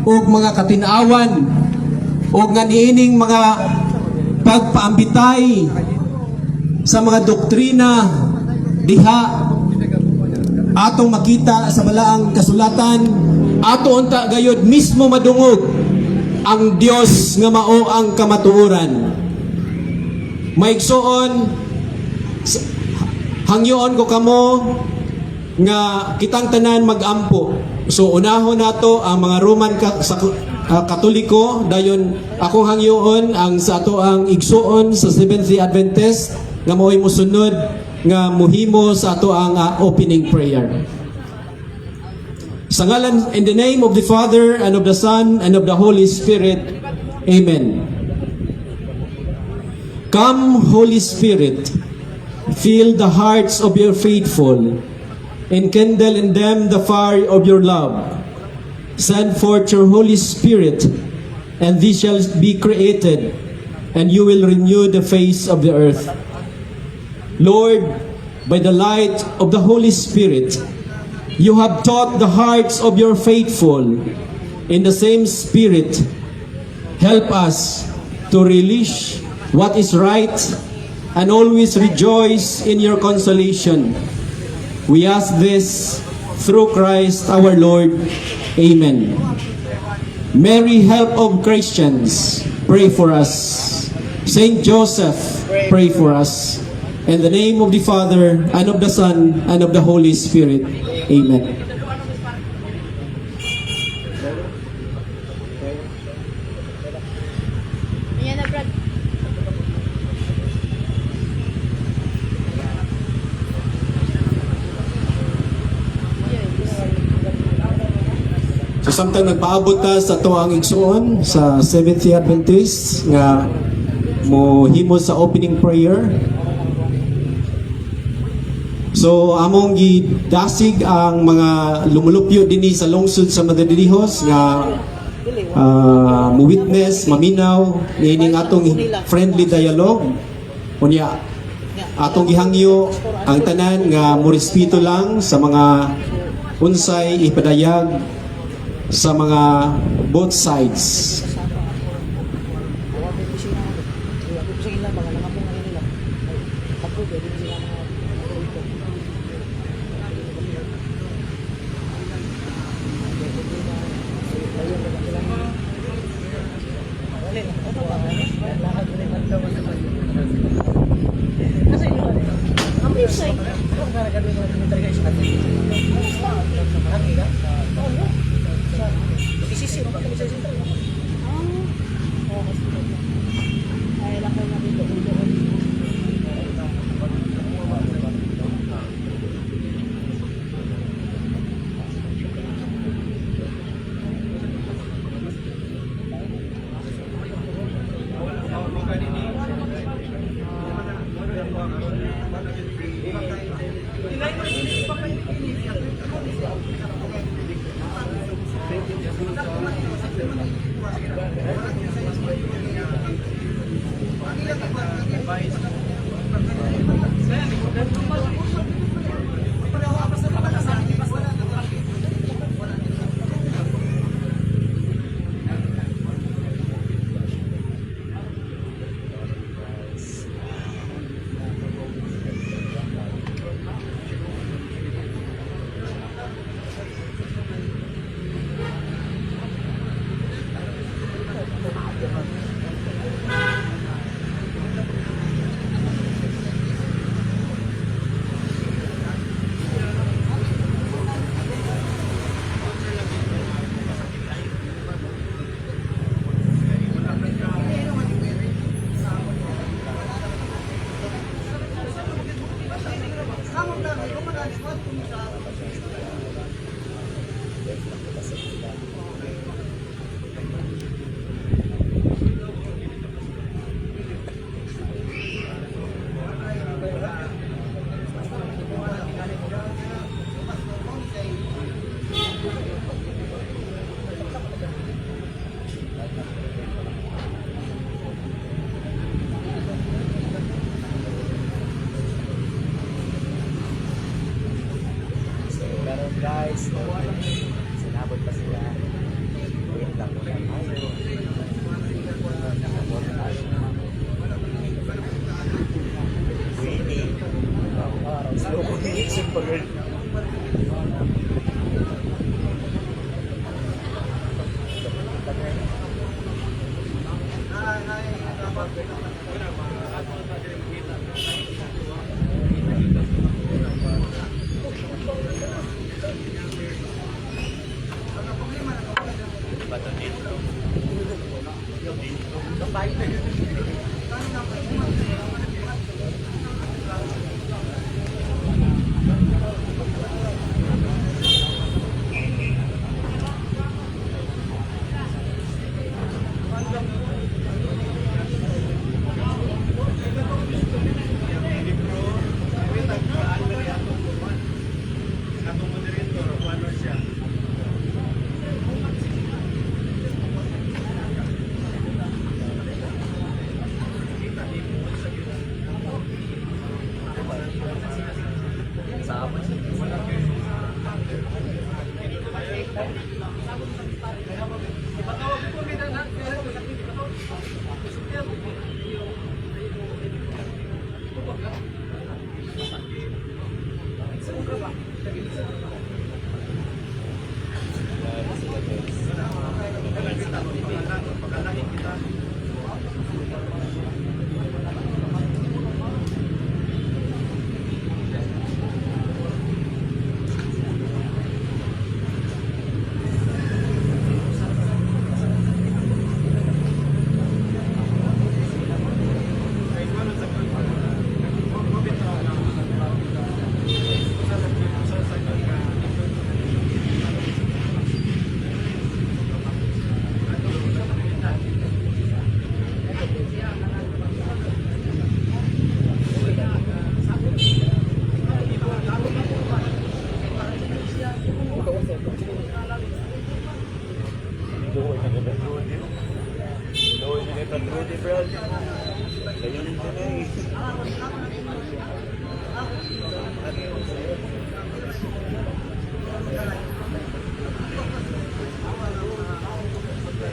og mga katinawan og nga niining mga pagpaambitay sa mga doktrina diha atong makita sa balaang kasulatan, ato unta gayod mismo madungog ang Dios nga mao ang kamatuoran. Maigsoon, hangyoon ko kamo nga kitang tanan magampo. So unahon nato ang mga Roman sa Katoliko, dayon akong hangyoon ang sa ato ang igsuon sa Seventh-day Adventist nga mao'y mosunod nga muhimo sa ato ang opening prayer. Sa ngalan, in the name of the Father and of the Son and of the Holy Spirit. Amen. Come, Holy Spirit, fill the hearts of your faithful, enkindle in them the fire of your love. Send forth your Holy Spirit, and these shall be created, and you will renew the face of the earth. Lord, by the light of the Holy Spirit, you have taught the hearts of your faithful. In the same Spirit, help us to relish what is right and always rejoice in your consolation. We ask this through Christ our Lord. Amen. Mary, help of Christians, pray for us. Saint Joseph, pray for us. In the name of the Father, and of the Son, and of the Holy Spirit. Amen. Ayan na, Brad. So samtang nagpaabot ta sa ato ang igsuon sa Seventh-day Adventist nga mo himo sa opening prayer. So among gidasig ang mga lumulupyo dinhi sa lungsod sa Madridejos nga mo witness, maminaw niining atong friendly dialogue. Unya atong gihangyo ang tanan nga morespeto lang sa mga unsay ipadayag sa mga both sides.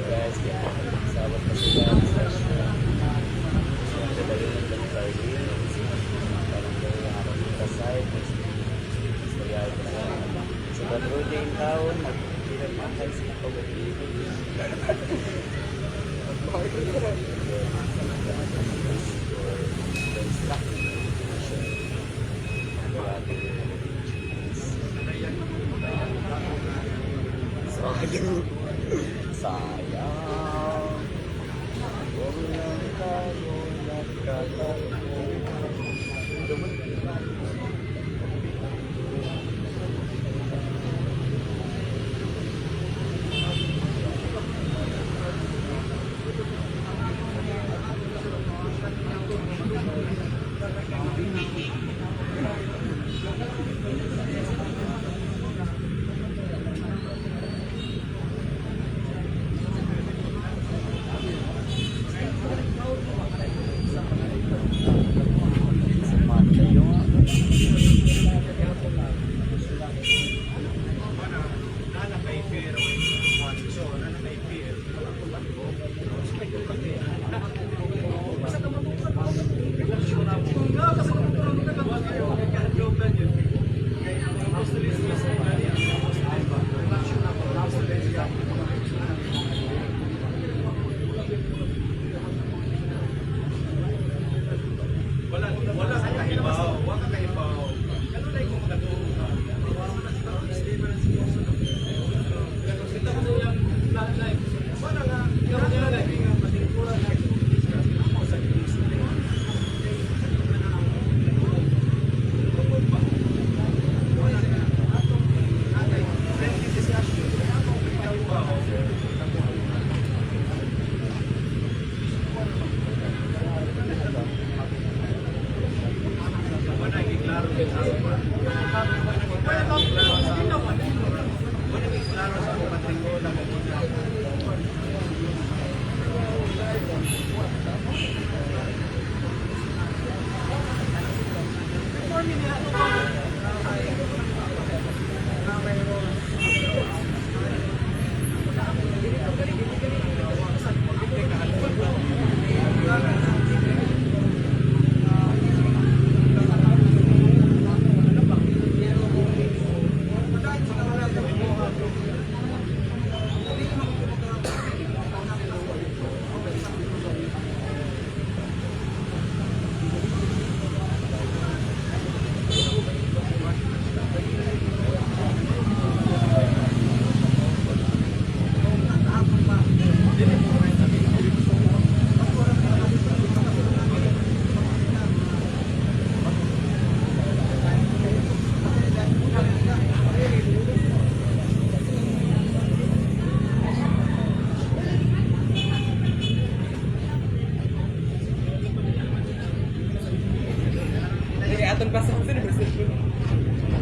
Guys, kaya sabot na sila. So, dalayon lang sardines. Parang gawin ako sa side. Istorya ko sa sa Badrude in town. Nagpinagmahal sila pag-ibig. Sayang. Sayang. Huwag lang tayo nagkatagpo.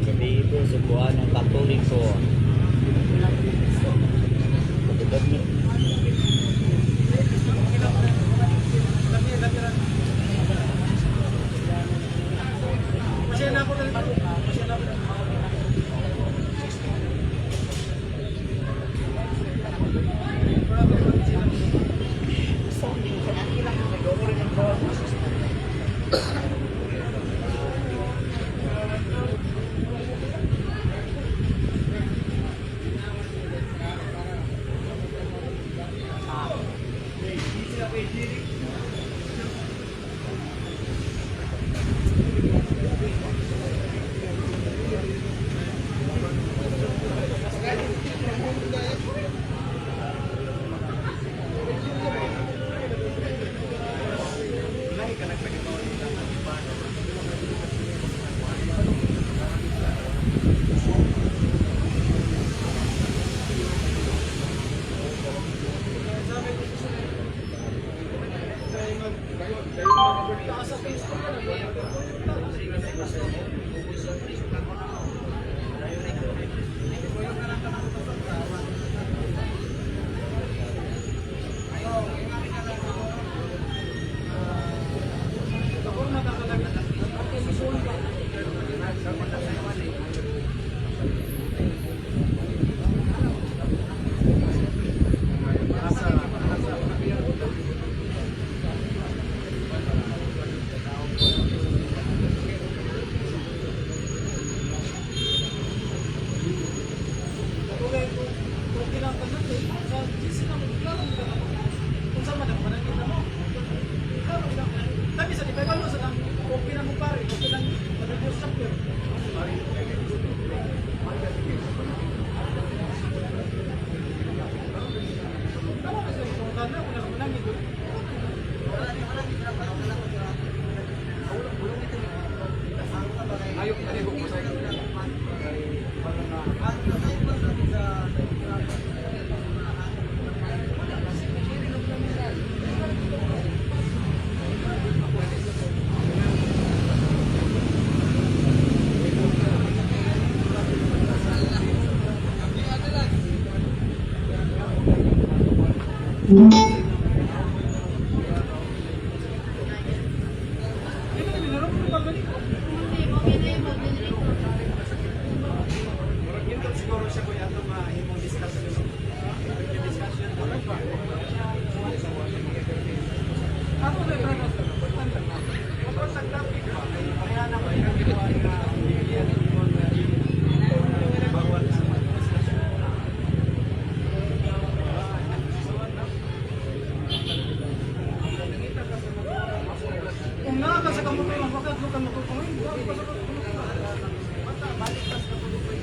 Gabi po, Cebuano Katoliko. Pagkatag niyo. Kung naa ka sa kamutoy, ang bakit ka matutuloy? Ka sa kamutoy. Balik ka sa kamutoy.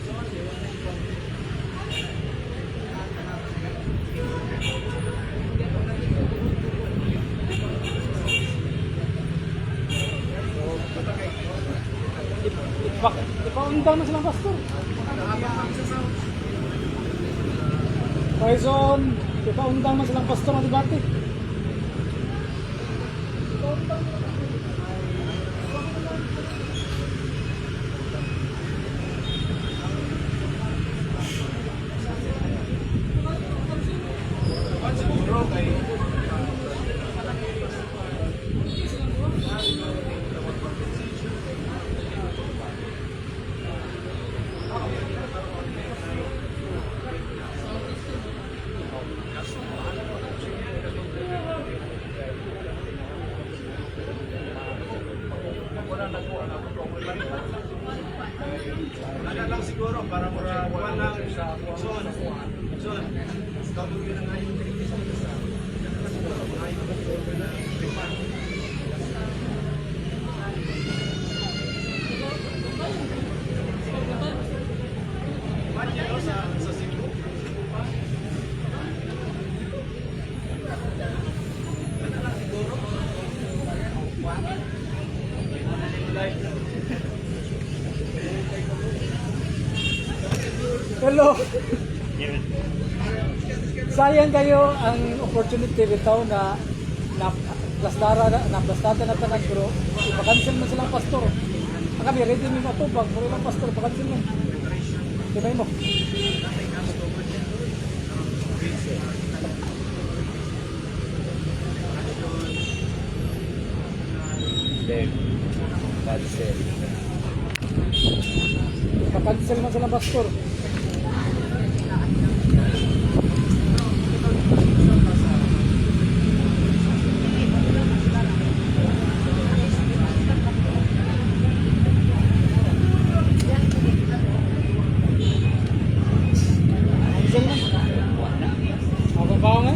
Ipaundang na silang pastor. Quezon, ipaundang na silang pastor ang debate. Ano lang siguro para mura wala son son double yun ang ayong sa sa Cebu. Cebu pa. Ano lang siguro? Hello. Sayang kayo ang opportunity bitaw na na plastara na plastada na tanan, pero ipa-cancel man silang pastor. Kami ready mi matubag, pero ilang pastor pa-cancel man. Di mo. Then, cancel. Pa-cancel man sila, pastor. Cancel man. Ako ba nga?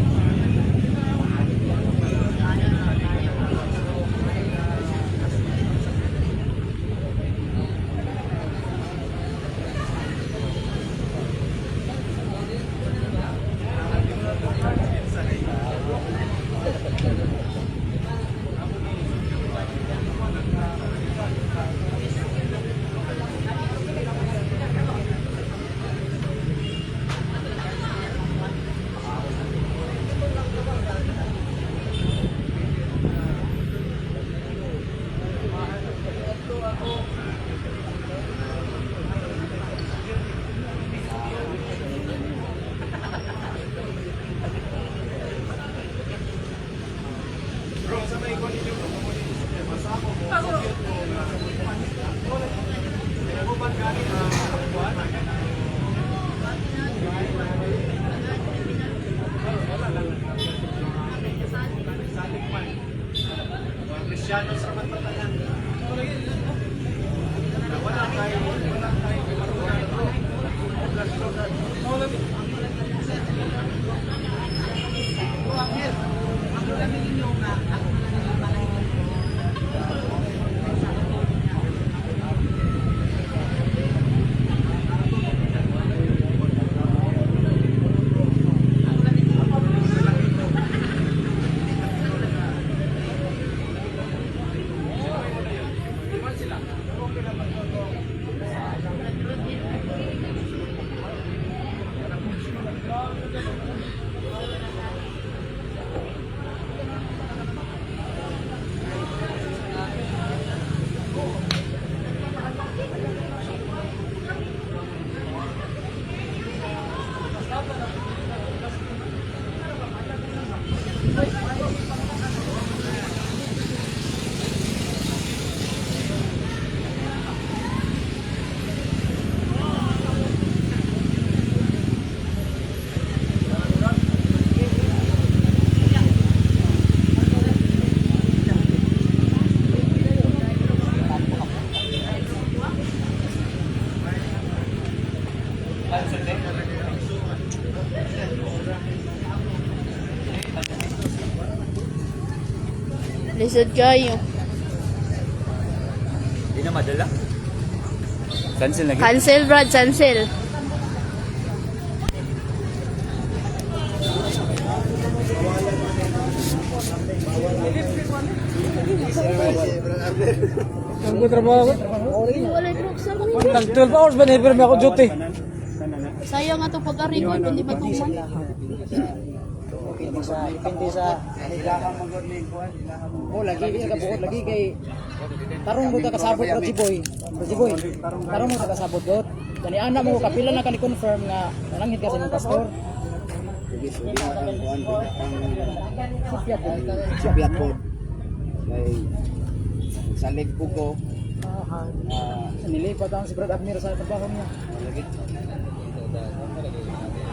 Lisod kayo. Hindi na madala. Cancel na. Cancel, Brad. Cancel. Ang ko trabaho. Wala bro. Nag 12 hours ba na ako duty? Sayang nga to pag-ari ko, hindi ba tuman? Depende sa Oh, lagi di ka buot lagi kay tarong mo ka kasabot, Roger Boy. Roger Boy. Tarong mo ka kasabot dot. Kani ana mo kapila na kani confirm nga nalangit ka sa imong pastor. Sophia po. Kay salig po ko. Nilipat ang si Brad Abner sa trabaho niya.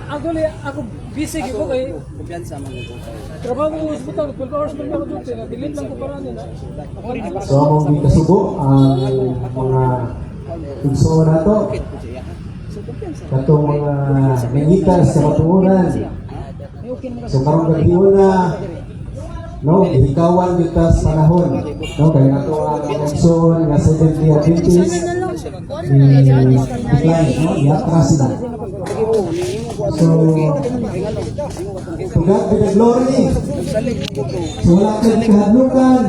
Actually, ako busy ko kay Kumpiyansa man ko kay. trabaho ko sa hospital, 12 hours man ako duty. Nag-delete lang ko para nila. Ako rin So among gikasubo ang mga igsoon nato, katong mga nangita sa matuoran. Okay naman So karong gabi na, no, gihikawan kita sa panahon, no, kay nato ang mga igsoon nga Seventh Day Adventist Sana na lang. Kuan na lang dyan. decline, no, iatras sila. So to God be the glory. So wala kay kahadlukan.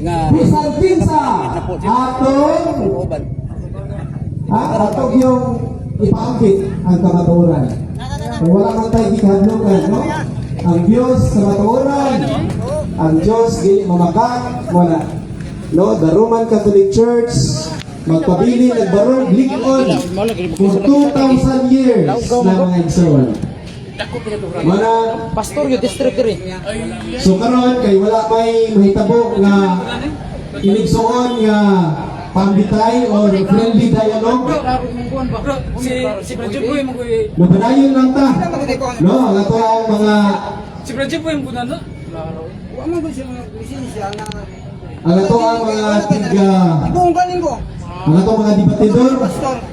Nga Bisan kinsa atong uban. ha, atong yung ipaambit ang kamatuoran. Kung wala man tayo gikahadlukan, no? Ang Diyos kamatuoran, ang Diyos dili mamakak, wala. No, the Roman Catholic Church Magpabili nagbarog lig-on for 2,000 years na, mga igsoon. Mana Pastor yung district diri. So karon kay wala may mahitabo nga inigsuon nga pambitay or friendly dialogue. Si si Brad Boy mo koy Mapadayon lang ta. No, ang ato ang mga si Brad Boy mo na. Ang ato ang mga tiga Buong galing ko. ang ato mga debatidor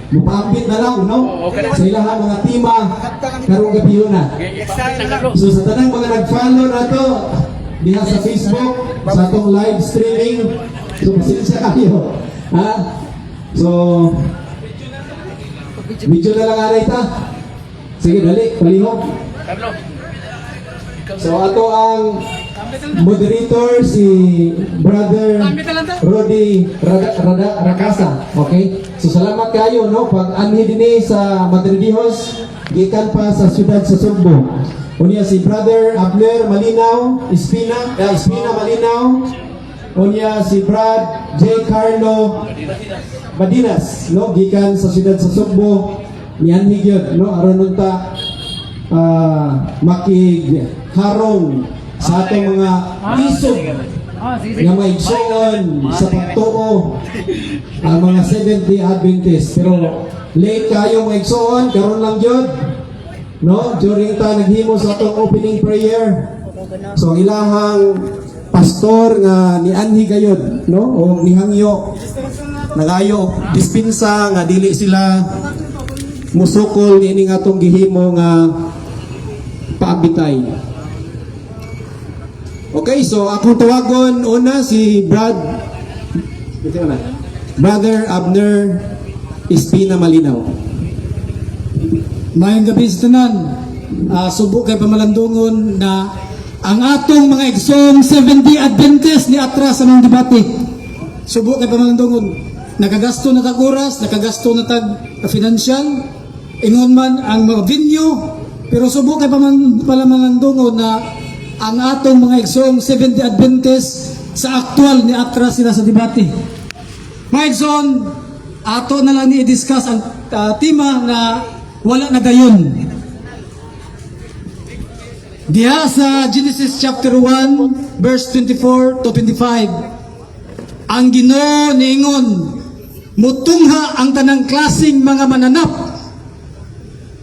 mupaambit na lang, no, sa ilahang mga tema karong gabi na. So sa tanang mga nag-follow nato diha sa Facebook sa atong live streaming, so pasensya kayo. Ha? So video na lang aray ta. Sige, dali, palihog. So ato ang moderator, si Brother Rodi Rada, Rakasa. Okay? So salamat kayo, no, pag anhi dinhi sa Madridijos gikan pa sa siyudad sa Sugbo. Unya si Brother Abner Malinaw Espina, Espina Malinaw. Unya si Brad J. Carlo Madinas, no, gikan sa siyudad sa Sugbo. Nianhi gyud, no, aron unta makigharong sa atong mga isog nga maigsoon sa pagtuo, ang mga Seventh-day Adventist. Pero late kayo, mga igsoon, karon lang gyud, no, during ta naghimo sa atong opening prayer. So ang ilahang pastor nga nianhi gayud, no, o nihangyo, nangayo dispensa nga dili sila musukol niini nga atong gihimo nga paabitay. Okay, so akong tawagon una si Brad Brother Abner Espina Malinaw. Maayong gabi sa tanan. Subo kay pamalandungon na ang atong mga igsoong 70 Adventist ni atras sa mga debate. Subo kay pamalandungon. Nakagasto na tag oras, nakagasto na tag financial, ingon man ang mga venue, pero subo kay pamalandungon na ang atong mga igsoong 70 Adventist sa aktual ni atras sila sa debate. Mga igsoon, ato na lang ni i-discuss ang tema na wala na dayon. Diha sa Genesis chapter 1 verse 24 to 25. Ang Ginoo niingon, "Mutungha ang tanang klaseng mga mananap."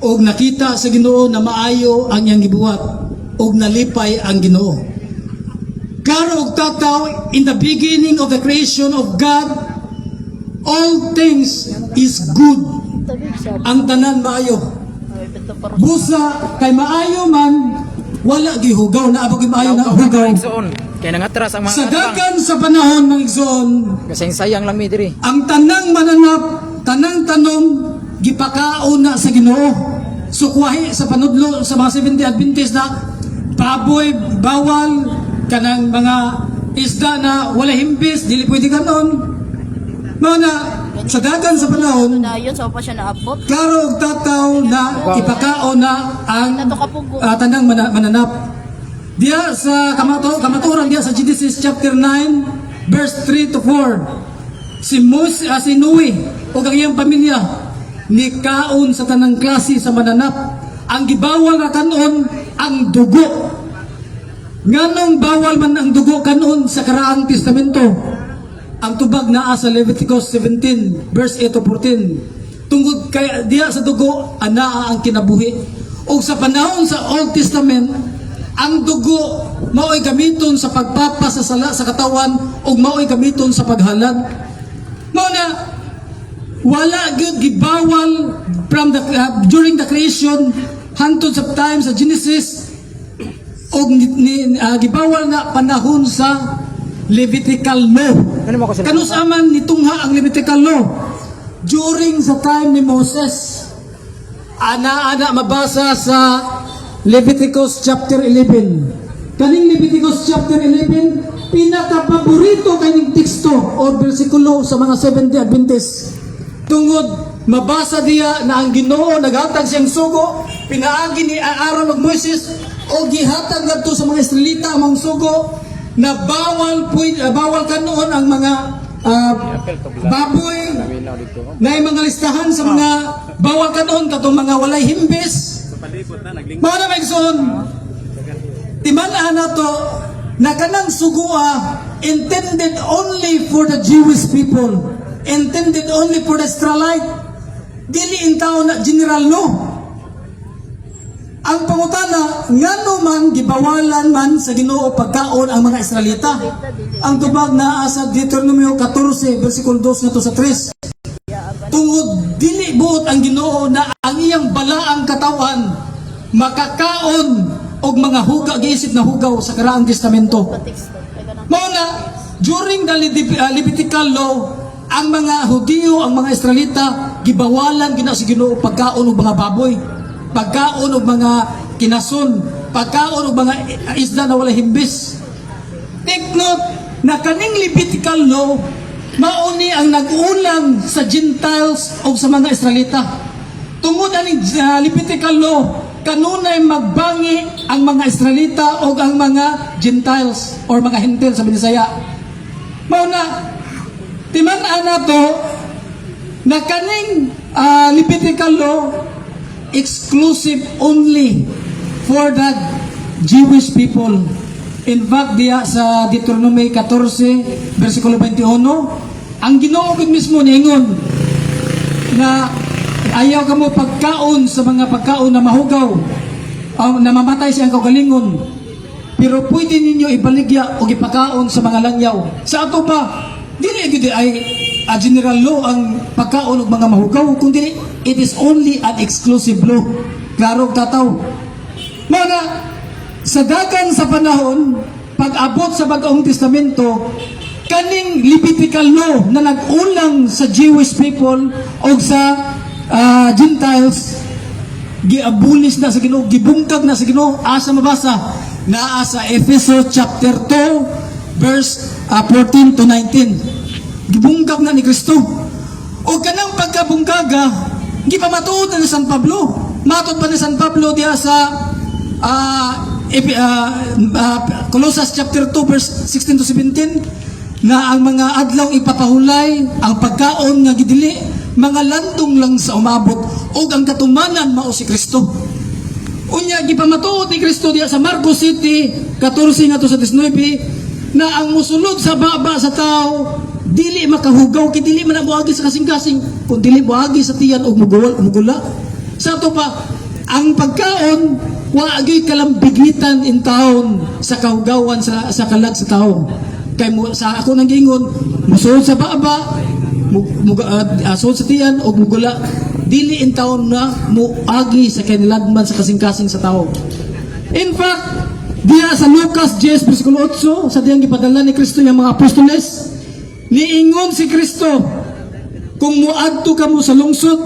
Og nakita sa Ginoo na maayo ang iyang gibuhat og nalipay ang Ginoo. Klaro og tataw, in the beginning of the creation of God, all things is good. Ang tanan maayo. Busa kay maayo man, wala gihugaw na abog maayo na hugaw. Igsoon. Kay nangatras ang mga Sa atbang. dagan sa panahon ng igsoon, Kasing sayang lang mi diri. Ang tanang mananap, tanang tanom, gipakaon na sa Ginoo. Sukwahi sa panudlo sa mga 70 Adventist na baboy, bawal, kanang mga isda na wala himbis, dili pwede kanon. Mao na, sa dagan sa panahon, Dayon sa pa siya naabot. klaro og tataw na ipakaon na ang Nato kapugo. tanang mananap. Diya sa kamatuoran diya sa Genesis chapter 9 verse 3 to 4. Si Moses, si Noe ug ang iyang pamilya nikaon sa tanang klase sa mananap. Ang gibawal nga kanon ang dugo. Nganong bawal man ang dugo kanon sa Karaang Testamento? Ang tubag naa sa Leviticus 17 verse 8 to 14. Tungod kay diya sa dugo anaa ang kinabuhi. Ug sa panahon sa Old Testament, ang dugo mao'y gamiton sa pagpapasasala sa katawan ug mao'y gamiton sa paghalad. Mao na wala gyud gibawal from the during the creation hangtod sa time sa Genesis og gibawal na panahon sa Levitical law. Ano mo ko sila? Kanus aman nitungha ang Levitical law during sa time ni Moses. Ana-ana mabasa sa Leviticus chapter 11. Kaning Leviticus chapter 11, pinakapaborito kaning teksto o bersikulo sa mga Seventh-day Adventist. Tungod mabasa diya na ang Ginoo naghatag siyang sugo pinaagi ni Aaron ug Moises o gihatag ngadto sa mga Israelita ang mga sugo na bawal bawal kanoon ang mga baboy na mga listahan sa mga bawal kanon katong mga walay himbis. Mao na, igsoon, timan-an nato na kanang sugua intended only for the Jewish people, intended only for the Israelite. Dili in taon na general law. Ang pangutana, ngano man gibawalan man sa Ginoo pagkaon ang mga Israelita? Ang tubag naa sa Deuteronomio 14 versikulo 2 ngadto sa 3. Tungod dili buot ang Ginoo na ang iyang balaang katawan makakaon og mga huga, giisip na hugaw sa Karaang Testamento. Pateksto. Ay kanang Mao na, during the Levitical law, ang mga Hudiyo, ang mga Israelita, gibawalan gina sa Ginoo pagkaon og mga baboy, pagkaon og mga kinason, pagkaon og mga isda na walay himbis. Take note na kaning Levitical law mauni ang nag-ulang sa Gentiles o sa mga Israelita. Tungod aning Levitical law, kanunay magbangi ang mga Israelita o ang mga Gentiles or mga Hentil sa Binisaya. Mao na, timan-an nato na kaning Levitical law exclusive only for the Jewish people. In fact, diya sa Deuteronomy 14, versikulo 21, ang Ginoo gid mismo niingon na ayaw ka mo pagkaon sa mga pagkaon na mahugaw, na mamatay siyang kaugalingon. Pero pwede ninyo ibaligya o ipakaon sa mga langyaw. Sa ato pa, dili gid ay a general law ang pagkaon og mga mahugaw, kundi it is only an exclusive law. Klaro tataw. Mao na, sa dagan sa panahon, pag-abot sa Bagong Testamento, kaning Levitical law na nag-ulang sa Jewish people o sa Gentiles, giabulis na sa Ginoo, gibungkag na sa Ginoo. Asa mabasa? Naa sa Efeso chapter 2 verse 14 to 19. Gibungkag na ni Kristo. O kanang pagkabungkaga, gipamatuod na ni San Pablo. Matod pa ni San Pablo diha sa Colossus chapter 2 verse 16 to 17 na ang mga adlaw ipapahulay, ang pagkaon nga gidili, mga landong lang sa umabot ug ang katumanan mao si Kristo. Unya gipamatuod ni Kristo diha sa Marcos 7:14 ngadto sa 19 na ang musulod sa baba sa tao dili makahugaw kay dili man moagi sa kasing-kasing kung dili moagi sa tiyan og mugula, mugula. Sa ato pa, ang pagkaon wa gyud kalambigitan in taon sa kahugawan sa kalag sa tao. Kay mo, sa ako nang giingon, musulod sa baba, sulod sa tiyan og mugula, dili in taon na muagi sa kinilagman sa kasing-kasing sa tao. In fact, diha sa Lucas 10 versikulo 8, sa diyang gipadala ni Kristo yung mga apostoles, niingon si Kristo, kung muadto kamo sa lungsod,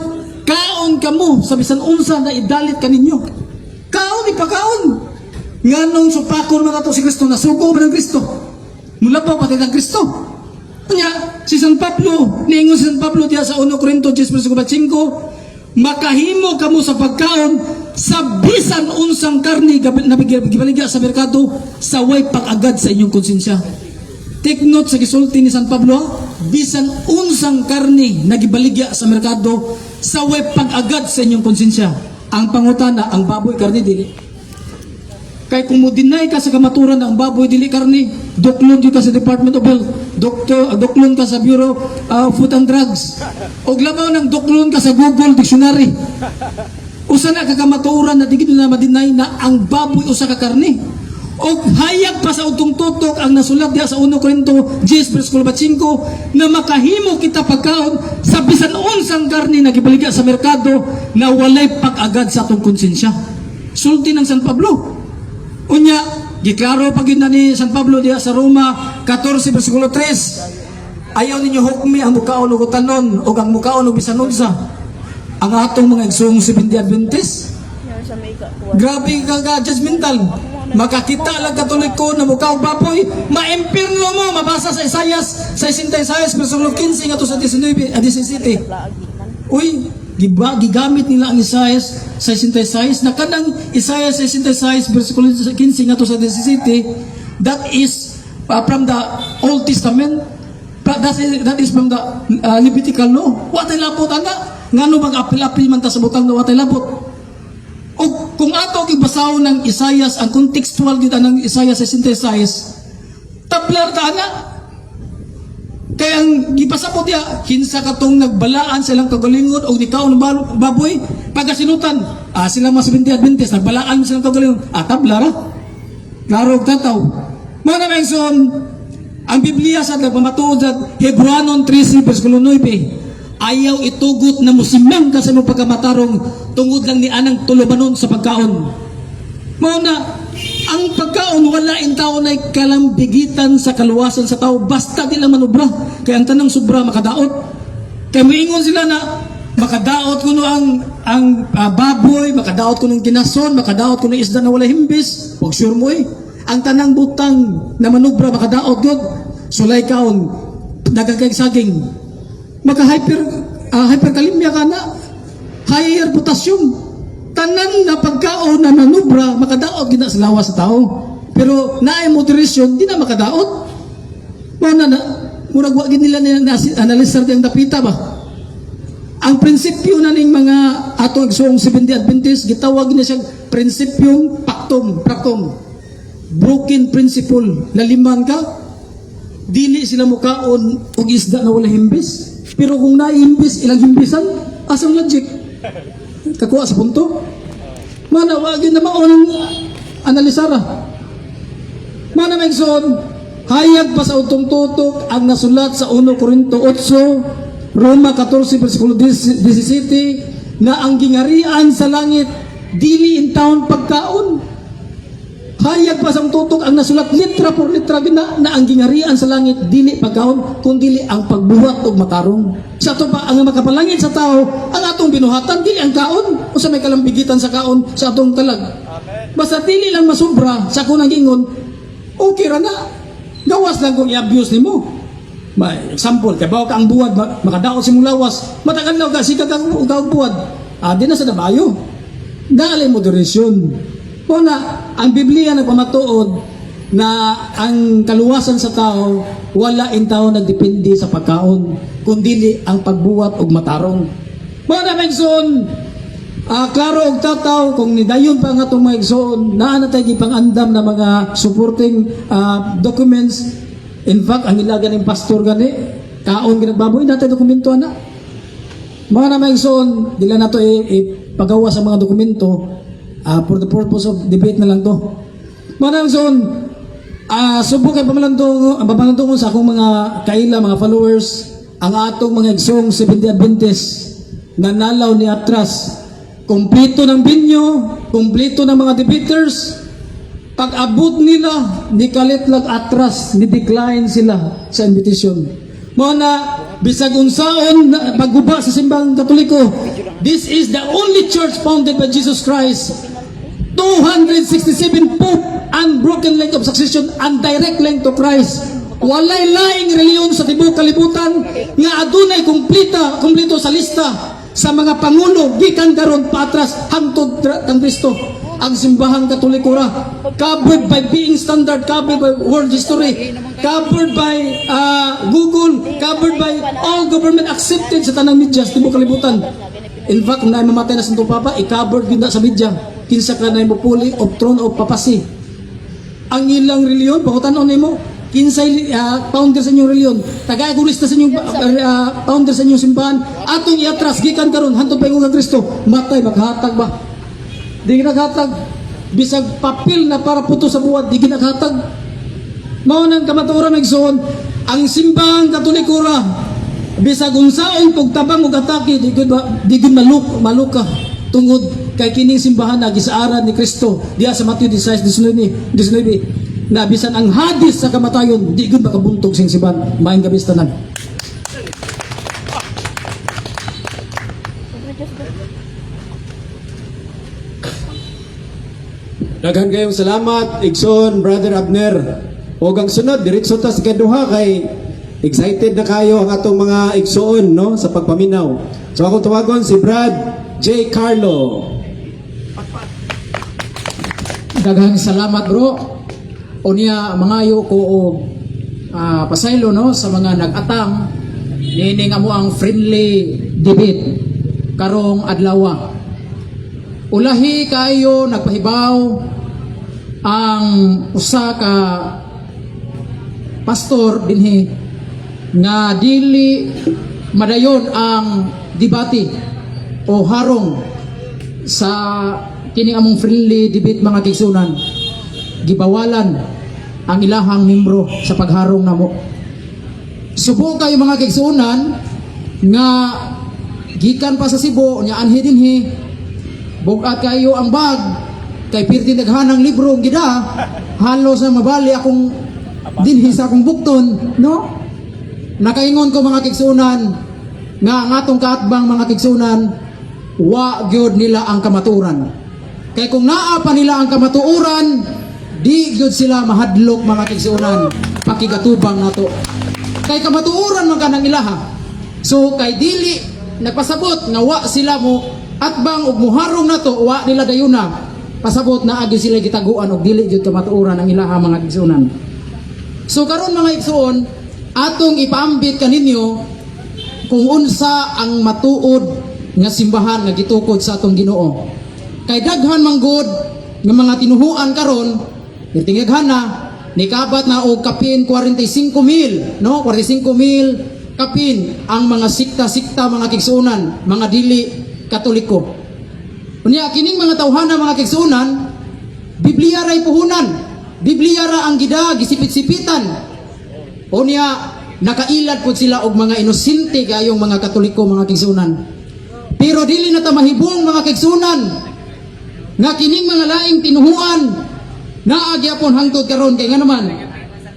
kaon kamo sa bisan unsa na idalit kaninyo. Kaon, ipakaon. Nganong supakon man ato si Kristo, nasugo ba ng Kristo? Mula pa pati ng Kristo. Nya, si San Pablo, niingon si San Pablo diha sa 1 Corinto 10 versikulo 5, makahimo kamo sa pagkaon sa bisan unsang karni na gibaligya sa merkado sa way pag-agad sa inyong konsensya. Take note sa gisulti ni San Pablo, ha? Bisan unsang karni na gibaligya sa merkado sa way pag-agad sa inyong konsensya. Ang pangutana, ang baboy karni dili? Kay kung mo deny ka sa kamaturan ang baboy dili karni, duklon gyud ka sa Department of Health, doktor, duklon ka sa Bureau of Food and Drugs. Og labaw ng duklon ka sa Google Dictionary. Usa na ka kamatuoran na di gid na ma-deny na ang baboy usa ka karni. Og hayag pa sa utong tutok ang nasulat diha sa 1 Corinto 10 versikulo 5 na makahimo kita pagkaon sa bisan unsang karni na gibaligya sa merkado na walay pag-agad sa atong konsensya. Sulti ng San Pablo. Unya, giklaro pa gyud na ni San Pablo diha sa Roma 14 versikulo 3. Ayaw ninyo hukmi ang mukaon og utanon o ang mukaon og bisan unsa. Ang atong mga igsoong Seventh Adventist, Yan sa may kakuha. grabe ka ka judgmental. Makakita lang Katoliko na mukha og baboy, maimpirno mo, mabasa sa Isayas, sa 66 versikulo 15 ngadto sa 19, 17. Lagi man. Uy, giba, gigamit nila ang Isaias 66 na kanang Isaiah 66 versikulo 15 ngadto sa 17, that is from the Old Testament. That is from the Levitical law. Wa tay labot ana. Ngano mag-apil-apil man ta sa butang na wa tay labot? O kung ato gibasahon ng Isaias, ang contextual gyud ang Isaiah 66, tablar ta ana. Kaya ang gipasabot niya, kinsa katong nagbalaan sa ilang kagalingon o nikaon ng baboy, pagkasinutan, sila mga Seventh Adventist, nagbalaan sa ilang kagalingon, tabla ra. Klaro og tataw. Mga na son, ang Biblia sa nagpamatuod sa Hebreanon 13, versikulo 9, ayaw itugot na musimang ka sa imong pagkamatarong tungod lang ni anang tulubanon sa pagkaon. Mao na, ang pagkaon wala in tao na kalambigitan sa kaluwasan sa tao basta di lang manubra. Kaya ang tanang sobra makadaot. Kaya moingon sila na makadaot kuno ang baboy, makadaot kuno ang ginason, makadaot kuno ang isda na wala himbis. Wag sure mo eh. Ang tanang butang na manubra makadaot gud. Sulay kaon, dagag saging. Maka hyperkalemia ka na. Higher potassium. Tanan na pagkaon na manubra makadaot gina sa lawas sa tao. Pero naay moderation di na makadaot. Mao na na murag wa gid nila na analisar ang dapita ba. Ang prinsipyo na ning mga ato igsoong Seventh Adventist, gitawag niya siyang principium pactum practum. Broken principle, laliman ka, dili sila mukaon og isda na wala himbis. Pero kung naihimbis, ilang himbisan, asang logic? Kakuha sa punto. Mana, wag yun na maunang analisara. Mana megson, hayag pa sa utong tutok ang nasulat sa 1 Korinto 8, Roma 14, versikulo 17, na ang gingarian sa langit, dili in taon pagkaon. Hayag pa sa tutok ang nasulat litra por litra gina na ang gingarian sa langit dili pagkaon kundi ang pagbuhat og matarong. Sa ato pa ang makapalangit sa tao ang atong binuhatan dili ang kaon, usa may kalambigitan sa kaon sa atong kalag. Basta dili lang masubra sa akong ingon, okay ra na. Gawas lang kung i-abuse nimo. Ma example, kay bawo ka ang buwad, makadaot sa imong lawas, matagal na ka sikag ang og buwad. Di na sa dabayo. Dali moderation. Una, ang Biblia nagpamatuod na ang kaluwasan sa tao wala in tao nagdepende sa pagkaon, kundili ang pagbuhat og matarong. Mga na igsoon, klaro og tataw kung nidayon pa ang atong mga igsoon, naa na tay gipang-andam na mga supporting documents. In fact, ang ilagan ng pastor gani, kaon ginagbaboy natay dokumento ana. Mga na mga igsoon, dila nato ipagawa sa mga dokumento for the purpose of debate na lang to. Mga na mga igsoon, subok kay pamalandong sa akong mga kaila, mga followers, ang atong mga igsoong Seventh Adventist na nalaw ni atras. Kumplito ng binyo, kumplito ng mga debaters, pag abot nila, ni kalit lag atras, ni decline sila sa invitation. Mao na bisag unsaon na pagguba sa Simbang Katoliko, this is the only church founded by Jesus Christ. 267 pope, unbroken link of succession and direct link to Christ. Walay laing reliyon sa tibuok kalibutan nga adunay kumplita, kumplito sa lista sa mga pangulo gikan karon paatras hangtod kang Kristo. Ang Simbahang Katoliko ra covered by being standard, covered by world history, covered by Google, covered by all government accepted sa tanang media sa tibuok kalibutan. In fact, kung naay mamatay na Santo Papa, i-covered gyud na sa media. Kinsa ka na mopuli of throne of papacy. Ang ilang reliyon, pangutan-on nimo, kinsay founder sa inyong reliyon, taga lista sa inyong founder sa inyong simbahan, atong iatras gikan karon hantod pa kang Kristo, matay maghatag ba? Di ginaghatag. Bisag papel na para puto sa buwad, di ginaghatag. Mao nang kamatuoran, igsoon, ang Simbahang Katoliko ra bisag unsaon pugtabang og atake, di gud maluka tungod kay kining simbahan na gisaaran ni Kristo diha sa Mateo 16:19 19 na bisan ang hadis sa kamatayon di gud makabuntog sing simbahan. Maayong gabi sa tanan. Sobre Diyos ko. Daghan kayong salamat, Igsoon, Brother Abner. O ang sunod, diretso ta sa kaduha kay excited na kayo ang atong mga igsoon, no, sa pagpaminaw. So akong tawagon si Brad J. Carlo. Daghang salamat, bro. Unya mangayo ko og pasaylo, no, sa mga nag-atang niining amo ang friendly debate karong adlaw. Ulahi kayo nagpahibaw ang usa ka pastor dinhi nga dili madayon ang debate o harong sa kini among friendly debate, mga kaigsuonan. Gibawalan ang ilahang membro sa pagharong namo. Subo kayo, mga kaigsuonan, nga gikan pa sa Cebu nya anhi dinhi, bugat kayo ang bag kay pirti daghanang libro ang gida, halos na mabali akong dinhi sa akong bukton, no? Nakaingon ko, mga kaigsuonan, nga ang atong kaatbang, mga kaigsuonan, wa gyud nila ang kamatuoran. Kay kung naa pa nila ang kamatuoran, di gyud sila mahadlok, mga kaigsuonan, pakigatubang nato. Kay kamatuoran man kanang ilaha. So kay dili nagpasabot nga wa sila mo atbang ug muharong nato, wa nila dayuna, pasabot na gyud sila gitaguan og dili gyud kamatuoran ang ilaha, mga kaigsuonan. So karon, mga igsoon, atong ipaambit kaninyo kung unsa ang matuod nga simbahan nga gitukod sa atong Ginoo. Kay daghan man gud nga mga tinuhuan karon, na nikabat na og kapin 45 mil, no? 45 mil kapin ang mga sikta-sikta, mga kaigsuonan, mga dili Katoliko. Unya kining mga tawhana, mga kaigsuonan, Biblia ray puhunan. Biblia ra ang gida gisipit-sipitan. Unya nakailad pud sila og mga inosente kayong mga Katoliko, mga kaigsuonan. Pero dili na ta mahibong, mga kaigsuonan, nga kining mga laing tinuhuan naa gyapon hangtod karon, kay nga naman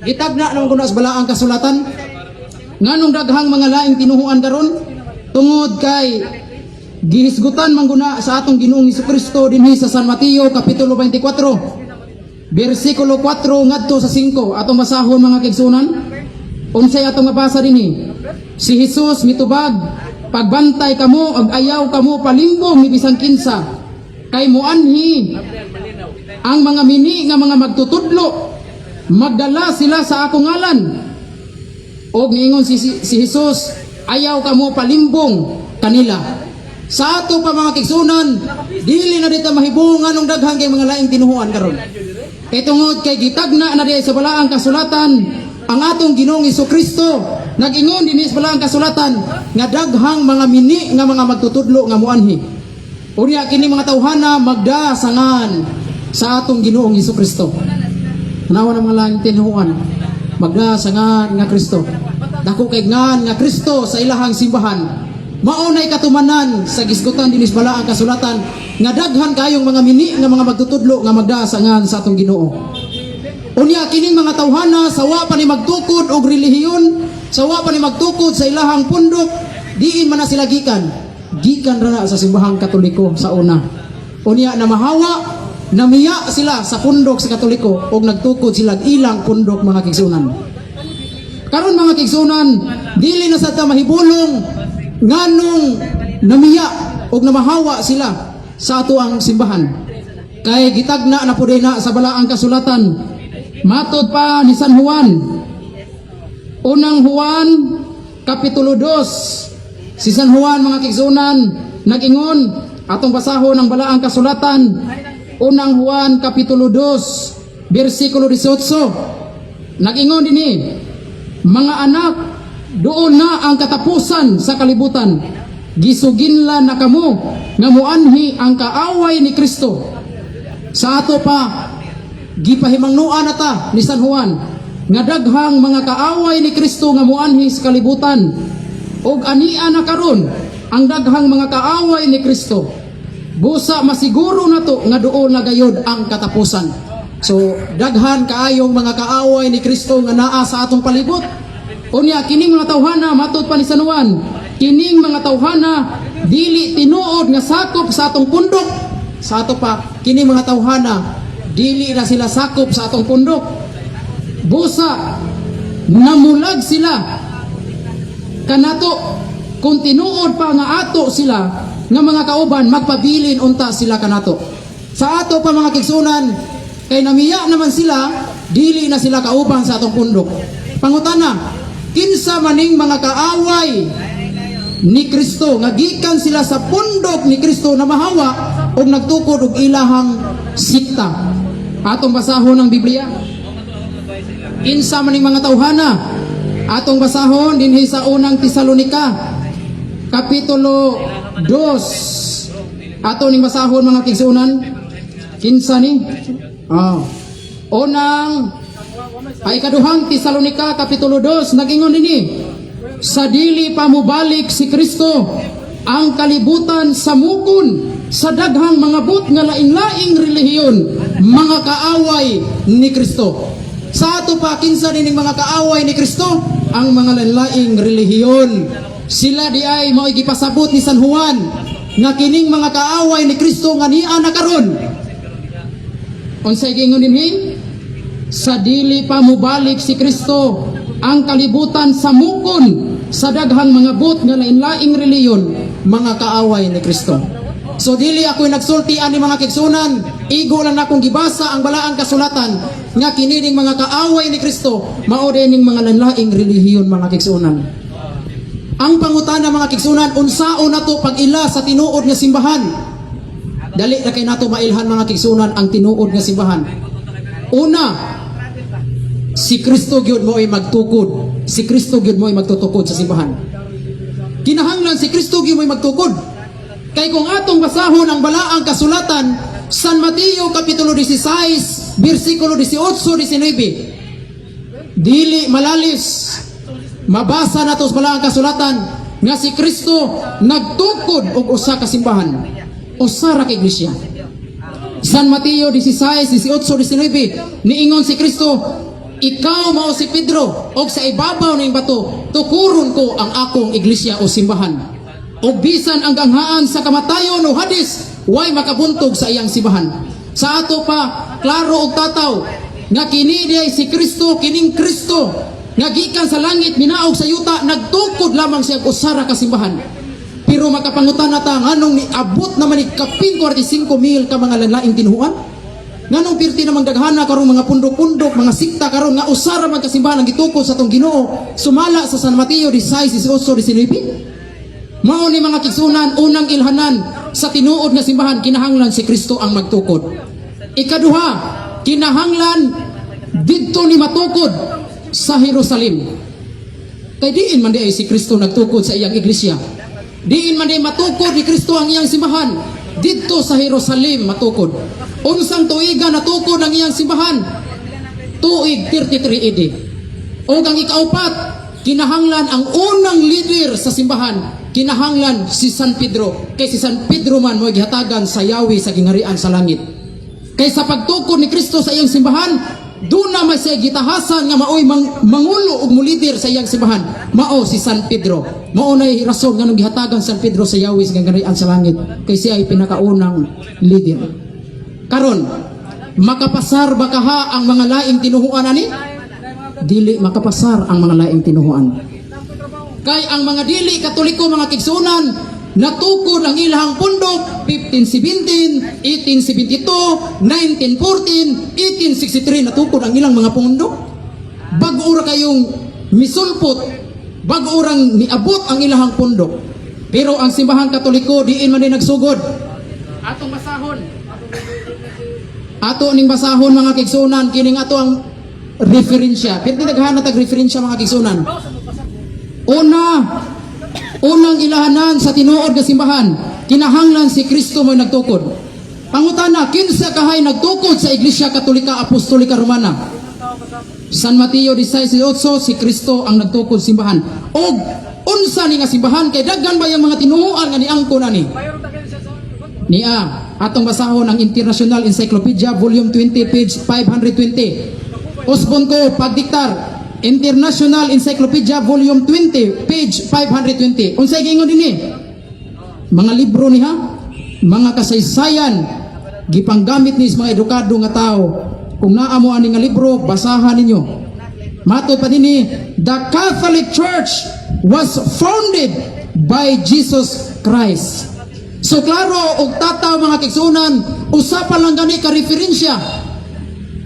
gitagna naman kuno sa balaang kasulatan. Nganong daghang mga laing tinuhuan karon? Tungod kay gihisgutan man guna sa atong Ginoong Kristo dinhi sa San Mateo kapitulo 24 bersikulo 4 ngadto sa 5. Atong basahon, mga kaigsuonan, unsay atong mabasa dinhi. Si Jesus mitubag, "Pagbantay kamo ug ayaw kamo palimbong ni bisan kinsa, kay muanhi ang mga mini nga mga magtutudlo, magdala sila sa akong ngalan." Og niingon si Jesus, "Ayaw kamo palimbong kanila." Sa ato pa, mga kaigsuonan, dili na dita mahibong nganong daghan kay mga laing tinuhuan karon. Kay tungod kay gitagna na diay sa balaang kasulatan, ang atong Ginoong Kristo nag-ingon dinhi sa balaang kasulatan nga daghang mga mini nga mga magtutudlo nga muanhi. Unya kini mga tawhana magdasangan sa atong Ginoong Kristo. Tanawa ng mga laing tinuhuan. Magdasangan nga Kristo. Dako kay ngan nga Kristo sa ilahang simbahan. Mao nay katumanan sa gisgutan dinhi sa balaang kasulatan nga daghan kayong mga mini nga mga magtutudlo nga magdasangan sa atong Ginoo. Unya kining mga tawhana sawa pa ni magtukod og relihiyon, sawa pa ni magtukod sa ilahang pundok, diin man na sila gikan. Gikan ra na sa simbahang Katoliko sa una. Unya na mahawa, namiya sila sa pundok sa Katoliko og nagtukod sila og ilang pundok, mga kaigsuonan. Karon, mga kaigsuonan, dili na sa ta mahibulong nganong namiya og namahawa sila sa ato ang simbahan. Kay gitagna na pud na sa balaang kasulatan. Matod pa ni San Juan. Unang Juan, Kapitulo 2. Si San Juan, mga kaigsuonan, nag-ingon, atong basahon ang balaang kasulatan. Unang Juan, Kapitulo 2, bersikulo 18. Nag-ingon dinhi, "Mga anak, duol na ang katapusan sa kalibutan. Gisuginlan na kamo nga muanhi ang kaaway ni Kristo." Sa ato pa, gipahimangnuan na ta ni San Juan nga daghang mga kaaway ni Kristo nga muanhi sa kalibutan. Ug ania na karon ang daghang mga kaaway ni Kristo. Busa masiguro nato nga duol na gayod ang katapusan. So daghan kaayong mga kaaway ni Kristo nga naa sa atong palibot. Unya kining mga tawhana, matod pa ni San Juan, kining mga tawhana dili tinuod nga sakop sa atong pundok. Sa ato pa, kini mga tawhana dili na sila sakop sa atong pundok. Busa namulag sila kanato. Kung tinuod pa nga ato sila nga mga kauban, magpabilin unta sila kanato. Sa ato pa, mga kaigsuonan, kay namiya naman sila, dili na sila kauban sa atong pundok. Pangutana, kinsa maning mga kaaway ni Kristo nga gikan sila sa pundok ni Kristo na mahawa og nagtukod og ilahang sikta? Atong basahon ang Biblia. Kinsa maning mga tawhana? Atong basahon dinhi sa Unang Tesalonika kapitulo 2. Ato ning basahon, mga kigsuonan. Kinsa ni? Oh. Unang ay Ikaduhang Tesalonika kapitulo 2, nagingon dinhi: "Sa dili pa mobalik si Kristo, ang kalibutan samukon sa daghang mga but nga lain-laing relihiyon, mga kaaway ni Kristo." Sa ato pa, kinsa nining mga kaaway ni Kristo? Ang mga lain-laing relihiyon. Sila di ay mao'y gipasabot ni San Juan nga kining mga kaaway ni Kristo nga niya na karon. Unsay giingon dinhi? "Sa dili pa mobalik si Kristo, ang kalibutan samukon sa daghang mga but nga lain-laing reliyon, mga kaaway ni Kristo." So dili ako'y nagsulti ani, mga kigsuonan, igo lang akong gibasa ang balaang kasulatan nga kini ning mga kaaway ni Kristo mao ning mga lain-laing relihiyon, mga kigsuonan. Ang pangutana, mga kigsuonan, unsaon nato pag-ila sa tinuod nga simbahan? Dali na kay nato mailhan, mga kigsuonan, ang tinuod nga simbahan. Una, si Kristo gyud mo ay magtukod. Si Kristo gyud mo ay magtutukod sa simbahan. Kinahanglan si Kristo gyud mo ay magtukod. Kay kung atong basahon ang balaang kasulatan, San Mateo kapitulo 16, bersikulo 18, 19. Dili malalis. Mabasa nato sa balaang kasulatan nga si Kristo nagtukod og usa ka simbahan. Usa ra ka iglesia. San Mateo 16, 18, 19, niingon si Kristo, "Ikaw mao si Pedro, og sa ibabaw ning bato, tukuron ko ang akong iglesia o simbahan. Og bisan ang ganghaan sa kamatayon o Hades, way makabuntog sa iyang simbahan." Sa ato pa, klaro og tataw, nga kini diay si Kristo, kining Kristo, nga gikan sa langit, minaog sa yuta, nagtukod lamang siya og usa ra ka simbahan. Pero makapangutana ta, nganong niabot naman ni kapin 45 mil ka mga laing tinuhuan? Nganong pirti namang daghana karong mga pundok-pundok, mga sikta karon nga usa ra man ka simbahan ang gitukod sa atong Ginoo sumala sa San Mateo 16, 18, 19? Mao ni, mga kigsuonan, unang ilhanan sa tinuod nga simbahan, kinahanglan si Kristo ang magtukod. Ikaduha, kinahanglan didto ni matukod sa Jerusalem. Kay diin man di ay si Kristo nagtukod sa iyang iglesia. Diin man di matukod ni Kristo ang iyang simbahan. Didto sa Jerusalem matukod. Unsang tuiga natukod ang iyang simbahan? Tuig 33 AD. O ang ikaupat, kinahanglan ang unang leader sa simbahan, kinahanglan si San Pedro. Kay si San Pedro man mo gihatagan sa yawi sa gingharian sa langit. Kay sa pagtukod ni Kristo sa iyang simbahan, doon na may siya gitahasan nga maoy mangulo ug mulider sa iyang simbahan. Mao si San Pedro. Mao na rason nga nung gihatagan San Pedro sa yawi sa gingharian sa langit. Kay siya ay pinakaunang leader. Karon, makapasar ba kaha ang mga laing tinuhuan ani? Dili makapasar ang mga laing tinuhuan. Kay ang mga dili Katoliko, mga kigsuonan, natukod ang ilahang pundok 1517, 1872, 1914, 1863, natukod ang ilang mga pundok. Bag-o ra kayong misulpot, bag-o rang niabot ang ilahang pundok. Pero ang simbahang Katoliko, diin man din nagsugod. Atong basahon. Ato ning basahon, mga kigsuonan, kining ato ang referensya. Pero daghan na tag referensya, mga kigsuonan. Una, unang ilahanan sa tinuod nga simbahan, kinahanglan si Kristo mo'y nagtukod. Pangutana, kinsa kahay nagtukod sa Iglesia Katolika Apostolika Romana? San Mateo 16:8, si Kristo ang nagtukod simbahan. Og unsa ni nga simbahan, kay daghan ba yung mga tinuoan nga niangkon ani? Nia, atong basahon ang International Encyclopedia Volume 20 page 520. Usbon ko pagdiktar. International Encyclopedia Volume 20 page 520. Unsay giingon dinhi? Mga libro ni ha, mga kasaysayan gipanggamit ni sa mga edukado nga tao. Kung naa mo ani nga libro, basahan ninyo. Matod pa dinhi, the Catholic Church was founded by Jesus Christ. So klaro og tataw, mga kigsuonan, usa pa lang gani ka referensya.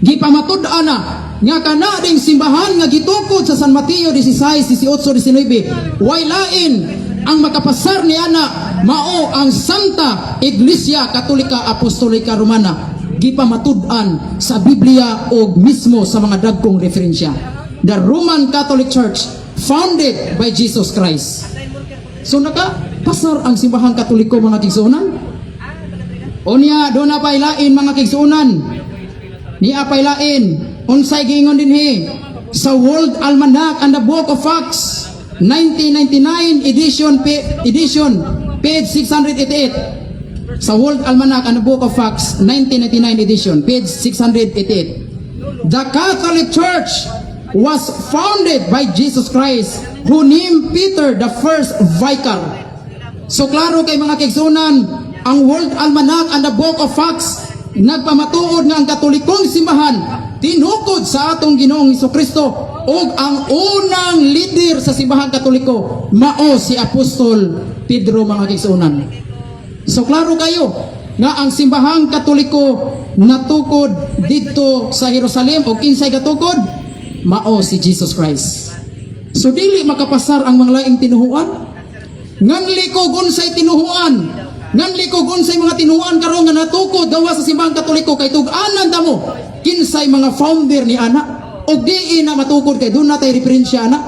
Gipamatud-an na Nga kana ding simbahan nga gitukod sa San Mateo 16, 18, 19, way lain ang makapasar ni ana, mao ang Santa Iglesia Katolika Apostolika Romana, gipamatud-an sa Biblia o mismo sa mga dagkong referensya. The Roman Catholic Church founded by Jesus Christ. So naka pasar ang simbahang Katoliko, mga kigsuonan. Unya do na pailain, mga kigsuonan. Niya pailain unsay giingon dinhi sa World Almanac and the Book of Facts, 1999 edition, edition page 688. Sa World Almanac and the Book of Facts, 1999 edition, page 688, the Catholic Church was founded by Jesus Christ, who named Peter the first vicar. So klaro kay, mga kaigsuonan, ang World Almanac and the Book of Facts nagpamatuod nga ang Katolikong simbahan tinukod sa atong Ginoong Kristo ug ang unang leader sa simbahang Katoliko mao si Apostol Pedro, mga kaigsuonan. So klaro kayo nga ang simbahang Katoliko natukod dito sa Jerusalem o kinsay gatukod, mao si Jesus Christ. So dili makapasar ang mga laing tinuhuan. Nganli kog unsay tinuhuan. Nganli kog unsay mga tinuhuan karon nga natukod gawa sa simbahang Katoliko, kay tug-anan ta mo kinsay mga founder ni ana ug diin na matukod, kay duna tay referensya ana.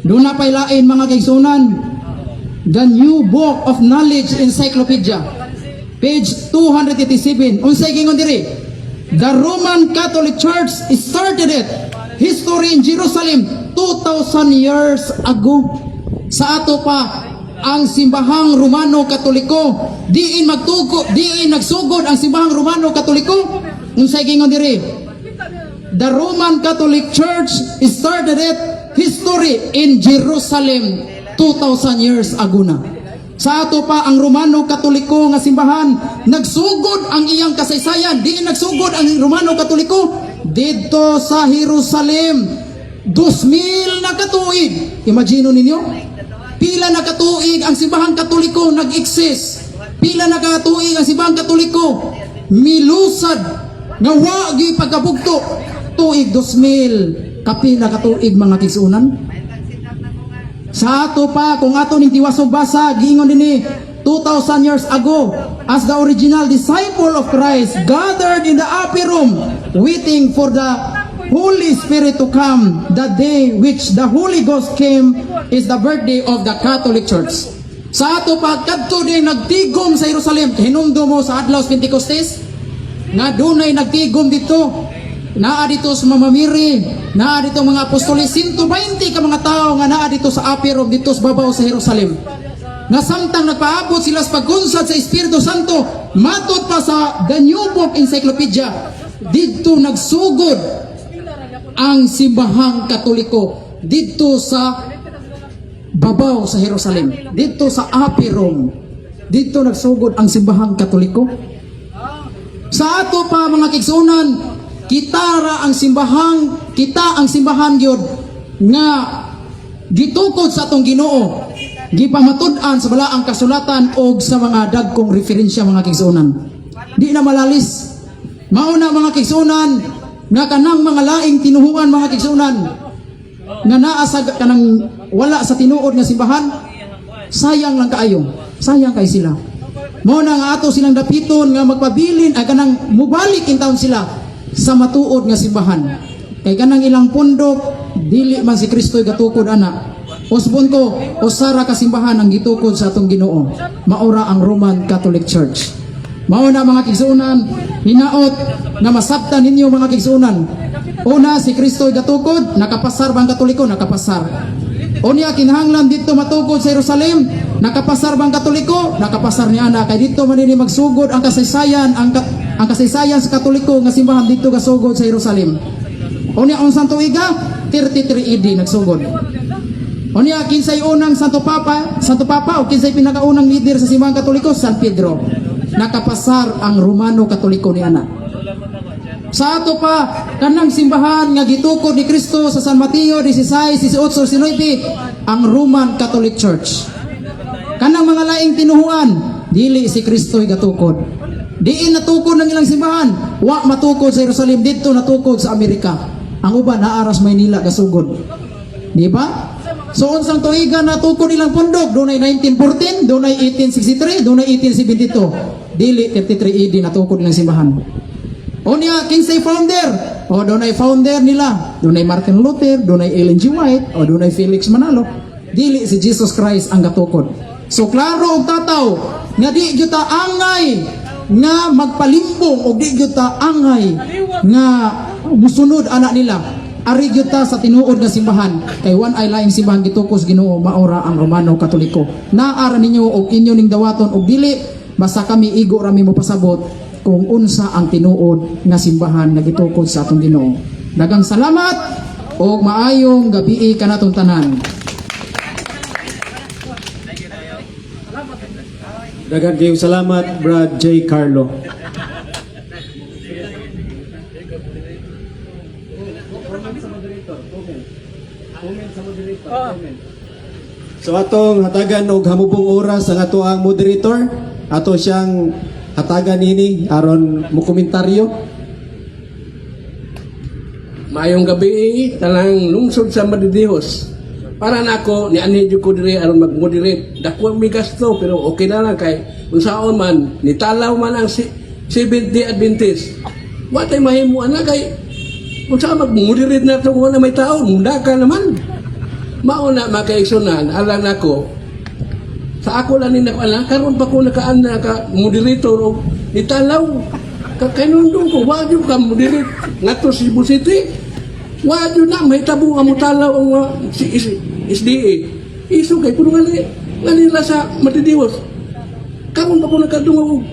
Duna pay lain, mga kaigsuonan. The New Book of Knowledge Encyclopedia, page 287. Unsay gingon diri? The Roman Catholic Church started it history in Jerusalem 2,000 years ago. Sa ato pa, ang simbahang Romano Katoliko diin magtuko, diin nagsugod ang simbahang Romano Katoliko. Unsay gingon diri? The Roman Catholic Church started it history in Jerusalem 2,000 years ago na. Sa ato pa, ang Romano Katoliko nga simbahan nagsugod ang iyang kasaysayan. Diin nagsugod ang Romano Katoliko? Didto sa Jerusalem. 2,000 na katuig. Imagine ninyo? Pila na katuig ang simbahang Katoliko nag-exist? Pila na katuig ang simbahang Katoliko milusad nga wa gi pagkabugto? Tuig 2000 kapila katuig, mga kaigsuonan. Sa ato pa, kung ato ning tiwasog basa, giingon dinhi, 2,000 years ago, as the original disciple of Christ gathered in the upper room, waiting for the Holy Spirit to come, the day which the Holy Ghost came is the birthday of the Catholic Church. Sa ato pa, kadto din nagtigom sa Jerusalem, hinumdum mo sa adlaw sa Pentecostes, nga dunay nagtigom dito. Naa dito sa Mama Mary, naa dito mga apostoles, 120 ka mga tao nga naa dito sa upper room dito sa babaw sa Jerusalem. Nga samtang nagpaabot sila sa pagkunsad sa Espiritu Santo, matod pa sa The New Book Encyclopedia, didto nagsugod ang simbahang Katoliko didto sa babaw sa Jerusalem, didto sa upper room. Didto nagsugod ang simbahang Katoliko. Sa ato pa, mga kaigsuonan, kita ra ang simbahang, kita ang simbahan gyud nga gitukod sa atong Ginoo. Gipamatud-an sa balaang kasulatan og sa mga dagkong referensya, mga kaigsuonan. Di na malalis. Mao na, mga kaigsuonan, nga kanang mga laing tinuhuan, mga kaigsuonan, nga naa sa kanang wala sa tinuod nga simbahan, sayang lang kaayo. Sayang kay sila. Mao na nga ato silang dapiton nga magpabilin ay kanang mubalik in taon sila sa matuod nga simbahan. Kay kanang ilang pundok, dili man si Kristo'y gatukod ana. Usbon ko, usa ra ka simbahan ang gitukod sa atong Ginoo. Mao ra ang Roman Catholic Church. Mao na, mga kaigsuonan, hinaot na masabtan ninyo, mga kaigsuonan. Una, si Kristo'y gatukod, nakapasar ba ang Katoliko? Nakapasar. Unya, kinahanglan didto matukod sa Jerusalem, nakapasar ba ang Katoliko? Nakapasar ni ana, kay didto man dinhi magsugod ang kasaysayan, ang kasaysayan sa Katoliko nga simbahan, didto gasugod sa Jerusalem. Unya, unsang tuiga? 33 AD nagsugod. Unya, kinsay unang Santo Papa, Santo Papa o kinsay pinakaunang leader sa simbahang Katoliko? San Pedro. Nakapasar ang Romano Katoliko ni ana. Sa ato pa, kanang simbahan nga gitukod ni Kristo sa San Mateo 16, 18, 19, ang Roman Catholic Church. Kanang mga laing tinuhuan, dili si Kristo'y gatukod. Diin natukod ng ilang simbahan. Wa matukod sa Jerusalem, didto natukod sa Amerika. Ang uban naa ra sa Maynila gasugod. Di ba? So unsang tuiga natukod ilang pundok? Dunay 1914, dunay 1863, dunay 1872. Dili 33 AD natukod ilang simbahan. O niya, kinsay founder. O dunay founder nila. Dunay Martin Luther, dunay Ellen G. White, o dunay Felix Manalo. Dili si Jesus Christ ang gatukod. So klaro og tataw nga di gyud ta angay nga magpalimbong o di gyud ta angay nga musunod anak nila. Ari gyud ta sa tinuod nga simbahan kay wanaay laing simbahan gitukos Ginoo, maora ang Romano Katoliko. Naara ninyo og inyo ning dawaton og dili, basta kami igo rami mo pasabot kung unsa ang tinuod nga simbahan nga gitukod sa atong Ginoo. Daghang salamat og maayong gabii kanatong tanan. Daghan kayong salamat, Brad J. Carlo. So atong hatagan og hamubong oras ang ato ang moderator. Ato siyang hatagan ini aron mo komentaryo. Maayong gabi, tanang lungsod sa Madridijos. Para nako ni anhi jud ko diri aron mag-moderate. Dako ang mi gasto pero okay na lang kay unsaon man nitalaw man ang Seventh Day Adventist. Wa tay mahimo ana kay unsa mag-moderate na to kung wala may tao, munda ka naman. Mao na, makaigsunan, alang nako sa ako lang ni nako ala karon pa ko nakaan na ka moderator og nitalaw ka kanundong ko wa jud ka moderate ngadto sa Cebu City. Wa jud na mahitabo nga motalaw ang mga si SDA iso kay kuno ngali nganila sa Matidiwas. Karon pa ko nakadungog og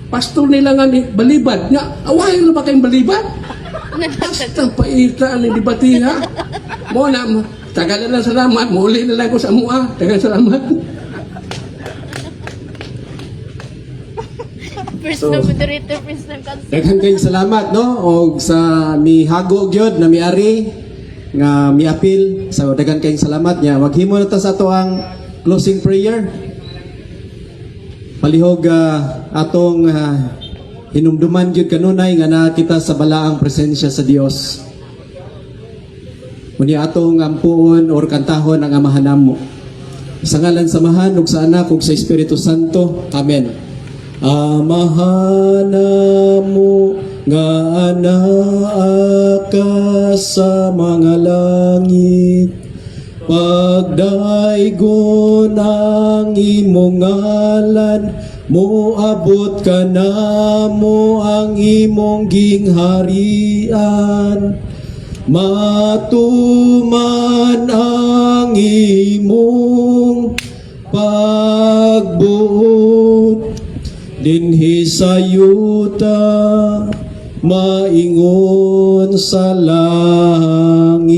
pastor nila nga ni balibad nga awayan na ba kayong balibad. Basta paita ni debatiha mo na. Tagal na lang, salamat. Muli na lang ko sa mua. Tagal, salamat. First time moderator, first time cancel. Daghan kayong salamat, no, og sa mihago gyud na miari nga miapil. So daghan kayong salamat nya. Maghimo na ta sa ato ang closing prayer. Palihog atong hinumduman gyud kanunay nga naa kita sa balaang presensya sa Dios. Unya atong ampuon or kantahon ang Amahan namo. Sa ngalan sa Amahan ug sa Anak ug sa Espiritu Santo. Amen. Amahan namo nga anaa ka sa mga langit, pagdaygon ang imong ngalan, moabot ka namo ang imong gingharian. Matuman ang imong pagbuot dinhi sa yuta maingon sa langit.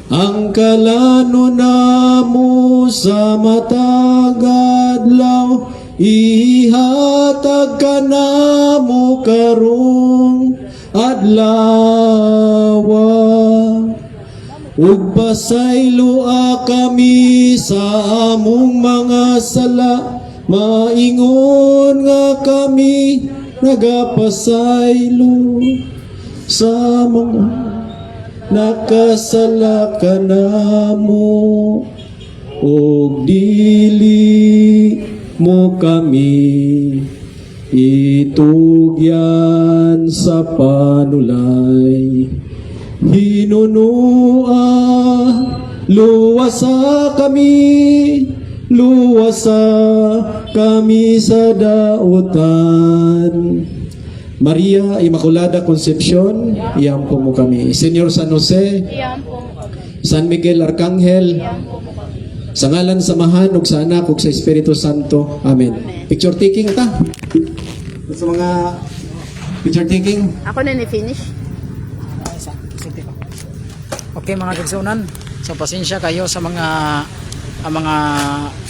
Ang kalano namo sa matag adlaw ihatag kanamo karong adlaw. Ug pasayloa kami sa among mga sala maingon nga kami nagapasaylo sa mga nakasala kanamo. Ug dili mo kami itugyan sa panulay. Hinunua, luwasa kami, luwasa kami sa dautan. Maria Immaculada Concepcion, iampo mo kami. Senyor San Jose, Iampo mo kami. San Miguel Arcangel, Iampo mo kami. sa ngalan sa Amahan ug sa Anak ug sa Espiritu Santo. Amen. Picture taking ta. Sa mga picture taking. Ako na ni-finish. Isa, isulti pa. Okay, mga kagsunan. So pasensya kayo sa mga ang mga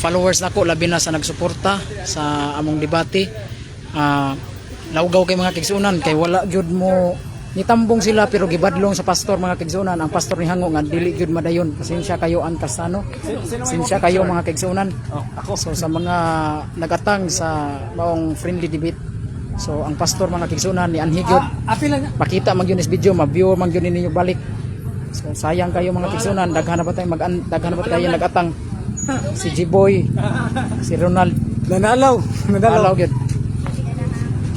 followers nako, labi na sa nagsuporta sa among debate. Laugaw kay mga kigsunan kay wala gyud mo Nitambong sila pero gibadlong sa pastor, mga kaigsunan. Ang pastor ni hango nga dili gyud madayon. Pasensya kayo ang Castano. Pasensya kayo, mga kaigsunan. So sa mga nagatang sa maong friendly debate. So ang pastor, mga kaigsunan, ni anhi gyud. Apil lang. Makita man gyud is video, ma-view man gyud ninyo balik. So sayang kayo, mga kaigsunan, daghan na ba tayo nagatang. Si G-Boy, si Ronald, Nanalaw. Nanalaw gyud.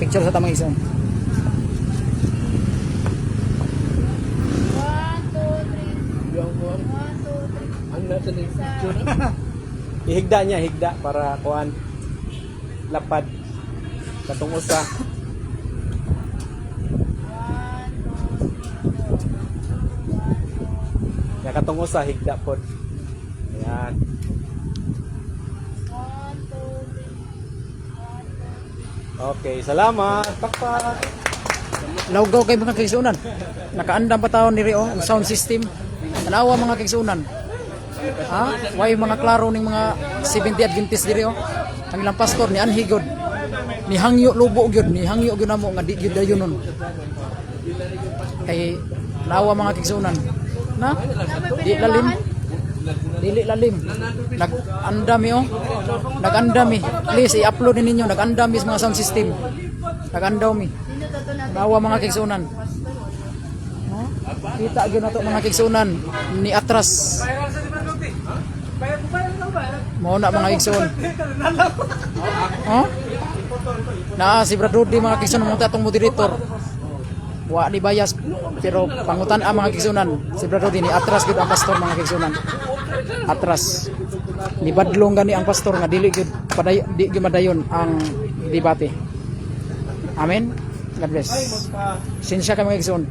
Picture sa tamang isa. 1, 2, 3. 1, 2, 3. Ang nasa ni picture. Ihigda niya, higda para kuan lapad katong usa. Ya, katong usa higda pod. Ayan. 1, 2, 3. Okay, salamat. Pakpak. Lawgaw kay mga kaigsunan. Nakaandam pa taon ni Rio ang sound system. Tanawa, mga kaigsunan. Ha? Way mga klaro ning mga 70 Adventist diri oh. Ang ilang pastor ni anhi gyud. Ni hangyo lubo gyud, ni hangyo gyud namo nga di gyud dayon nun. Kay nawa, mga kaigsunan. Na? Di lalim. Dili lalim. Nag-andami oh. Nag-andami. Please i-upload ni ninyo, nag-andami sa mga sound system. Nag-andaw mi. Nawa, mga kaigsunan. No? Kita gyud nato, mga kaigsunan, ni atras. Mao na, mga igsoon. Oh? Na si Brad Rudy, mga kaigsunan, mo atong moderator. Wa ni bias pero pangutan ang mga kaigsunan. Si Brad Rudy ni atras gyud ang pastor, mga kaigsunan. Atras. Ni badlong gani ang pastor nga dili gyud paday di gyud madayon ang debate. Amen. God bless. Sinsya ka, mga igsoon.